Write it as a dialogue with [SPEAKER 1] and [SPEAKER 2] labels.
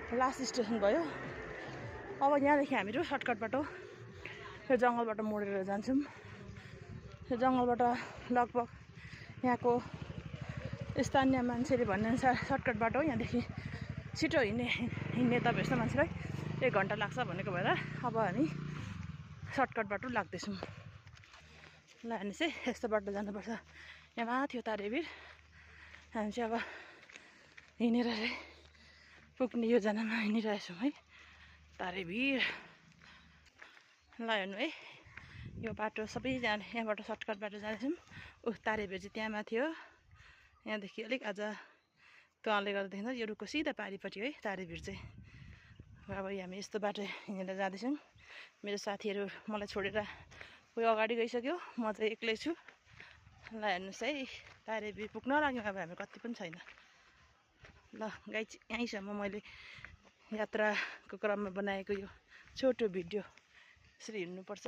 [SPEAKER 1] Last station भयो। अब यहाँदेखि हामीहरू सर्टकट बाटो यो जङ्गलबाट मोडेर जान्छौँ। यो जङ्गलबाट लगभग यहाँको स्थानीय मान्छेले भन्नेअनुसार सर्टकट बाटो यहाँदेखि छिटो हिँड्ने तपाईँ जस्तो मान्छेलाई 1 घन्टा लाग्छ भनेको भएर अब हामी सर्टकट बाटो लाग्दैछौँ। ल हामी चाहिँ यस्तो बाटो जानुपर्छ। यहाँ माथि हो तारेभिर। हामी चाहिँ अब हिँडेर पुग्ने योजनामा हिँडिरहेछौँ है। तारेभिर ल हेर्नु है, यो बाटो सबैजना यहाँबाट सर्टकट बाटो जाँदैछौँ। तारेभिर चाहिँ त्यहाँ माथि हो। यहाँदेखि अलिक आज तलले गर्दा देखिन्छ यो रुखको सिधा पारिपट्टि है तारेभिर चाहिँ। अब हामी यस्तो बाटो हिँडेर जाँदैछौँ। मेरो साथीहरू मलाई छोडेर कोही अगाडि गइसक्यो, म चाहिँ एक्लै छु। ल हेर्नुहोस् है, तारेभिर पुग्न लाग्यौँ। अब हामी कति पनि छैन। ल गाइज, यहीँसम्म मैले यात्राको क्रममा बनाएको यो छोटो भिडियो। यसरी हिँड्नुपर्छ।